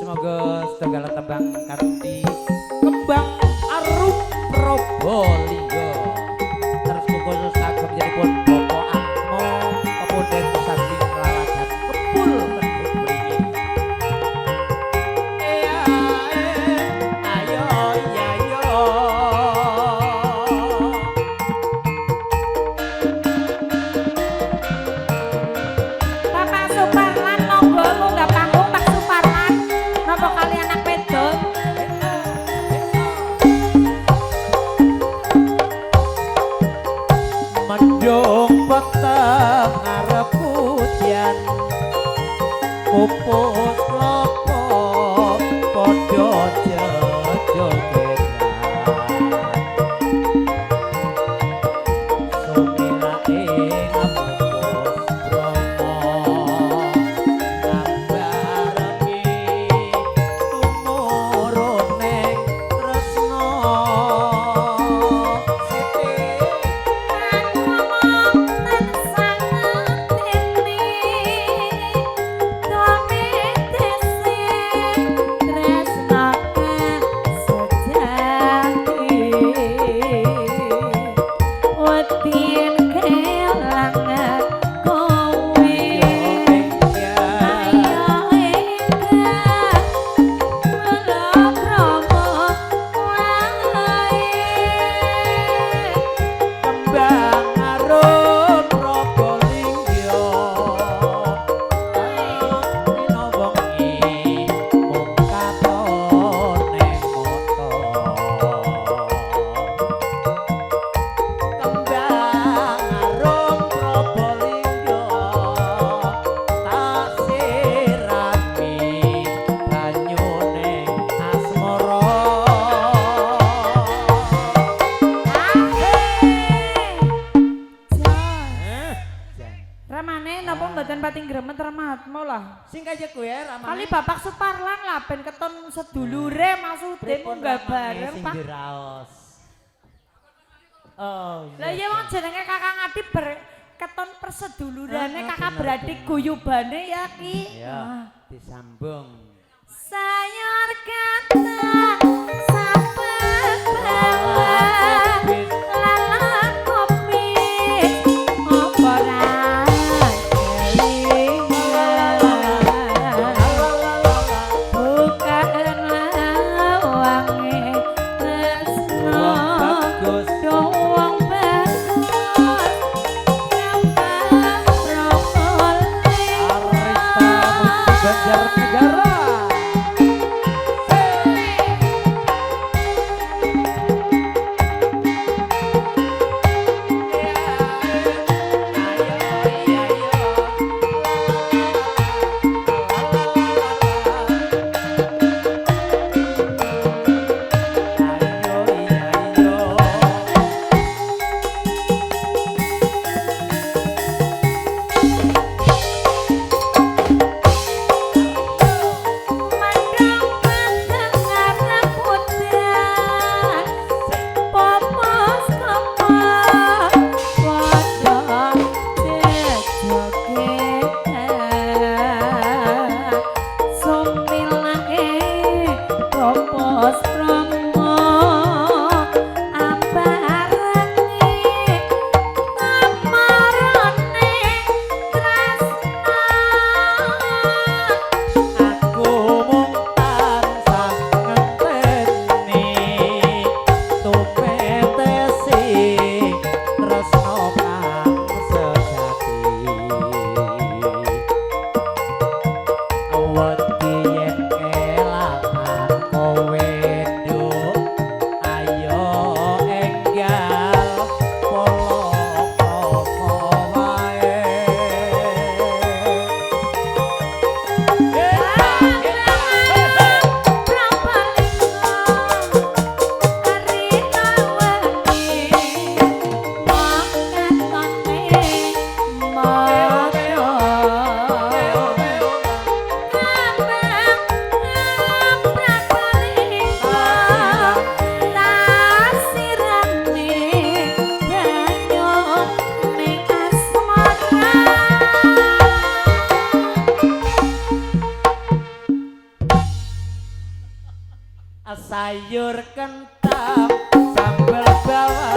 Semoga setunggal tembang kanthi kembang arum Probolinggo. Terus khusus kagem pun Bapak Atmo pepunden saking Laladan Kepul Kedung Wringin. Ayo ya yo. Bapak Suparlan monggo munggah panggung Pak Suparlan. Napa kali anak wedok? Mendung peteng arep hujan, pupus klopo padha jejogetan. Sumilake pupus bromo ngabarengi tumurune tresno. Siti. Aku mung tansah ngenteni tumitese tresna sejati. Wedin kelangan kowe. Ayo enggal palakrama wae. Kembang arum Probolinggo, rino wengi mung katon ning mata. Kembang arum Probolinggo tak sirami banyune asmara. Ramane napa mboten pati gremet Ramatmo lah. Sing kaya kowe ramane. Kali Bapak Suparlan lah ben keton sedulure maksude Pripun munggah ramane bareng sing Pak. diraos. Oh Lah iya wong jenenge Kakang Adi ber keton persedulurane Ah, kakak bener, beradik bener. guyubane ya ki. Ya, Ah. disambung. Sayur kata sampe bawah lalat kopi apa ra kelingan bukan lawange tresno. Wong bagus. Wong bagus kembang Probolinggo. Arista Musik Banjarnegara. Mandang peteng arep udan, popos kepon padha jejogetan. Sumilake popos promo ambarengi tamarane tresna. Aku mung tansah ngenteni tumetesi tresno kang sejati. Wedi yen kelangan kowe nduk, ayo enggal palakrama wae. Kembang Sayur kentang, sambel bawang.